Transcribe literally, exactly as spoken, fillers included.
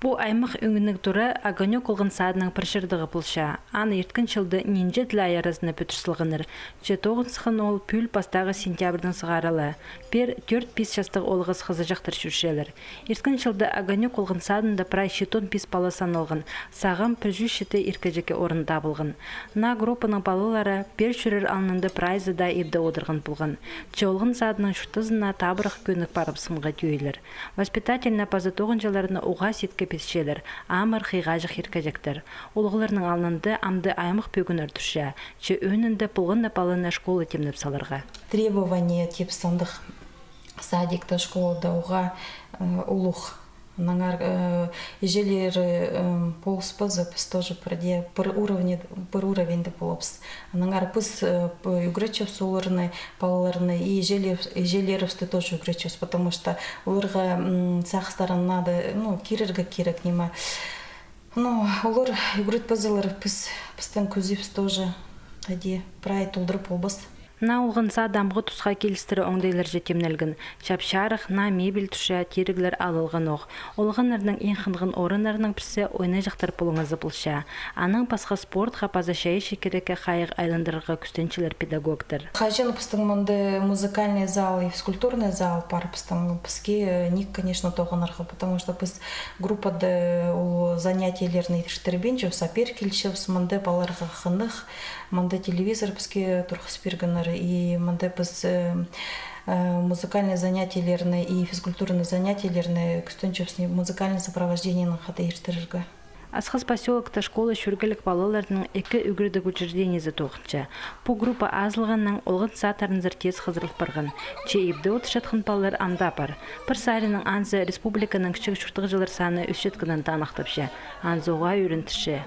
Пу аймах ӧңінег тура «Огонёк» олған садының пір чардығы полча. Аны ирткен чылда нинҷе тіл ай аразында пӱдір салғаннар. Че тоғынысхан ол пӱӱл пастағы сентябрьдаң сығара ла. Пеер тӧрт-пис частығ оолғас хызыҷахтар чӧрчелер. Ирткен чылда «Огонёк» олған садында прай читон пис пала саналған, сағам пір чӱс читі иркеҷекке орын табылған. Наа группаның палалары пеер чӧрер алнында прайзы даа ибде одырған полған. Че олған садының чуртазына табырах кӧнік парыбысханға тӧӧйлер. Воспитательнер паза тоғынҷыларны уғаа ситке писчелер, амыр хыйғаҷах иркеҷектер. Улуғларның алнында амды аймах пӧгіннер турча, че ӧӧнінде полған на паланы школа тимнеп саларға. Требование, типа, сандых садикта, школада уғаа, э, улуғ. Аннаңар, э, иҷелері, э, полыспаза, піс тоже пірде, пір уровне, пір уровеньде полабыс. Аннаңар піс, э, п-, ӱгретчебіс оларны, палаларны, и иҷелер-, иҷелерібісті тоже ӱгретчебіс, потому что оларға, м, сағыстарын надо, ну, кирерге кирек, ниме. Ну, олар ӱгретпезелер, піс, пістің кӧзібіс тоже хайди прай толдырып полбас. Наа олған сады амғы тусха килістіре оңдайларҷа тимнелген. Чап-чарых, наа мебель турча, тиріглер алылғанох. Олғаннарның иң хынған орыннарының пірсі ойнаҷахтар пулуңазы полча. Анаң пасха спортха паза чайаачы кирекке хайығ айландырарға кӱстенчелер педагогтар. Хаҷан пістің мында музыкальный зал и физкультурный зал пар, пістің, піске, э, ниик, конечно, тоғынарға, потому что піс группада ол занятиелерні иртірбинчебіс, а пеер килчебіс, мында палаларға хынығ, мында телевизор піске турғыс пиргеннер, и мында піс, э, э, музыкальный занятиелерні и физкультурный занятиелерні кӱстенчебіс музыкальный сопровождениенің хада иртірерге. Асхыс посёлокта школа чӧргелік палаларның ікі ӱгредіг учреждениезі тоғынча. Пу группа азылғаннаң олған сад аранзар тез хызырыл парған. Че ибде одырчатхан палалар ам даа пар. Пір саринаң анзы республиканың кічіг чуртағҷылар саны ӧсчеткенін таныхтапча. Анзы уғаа ӧріндірче.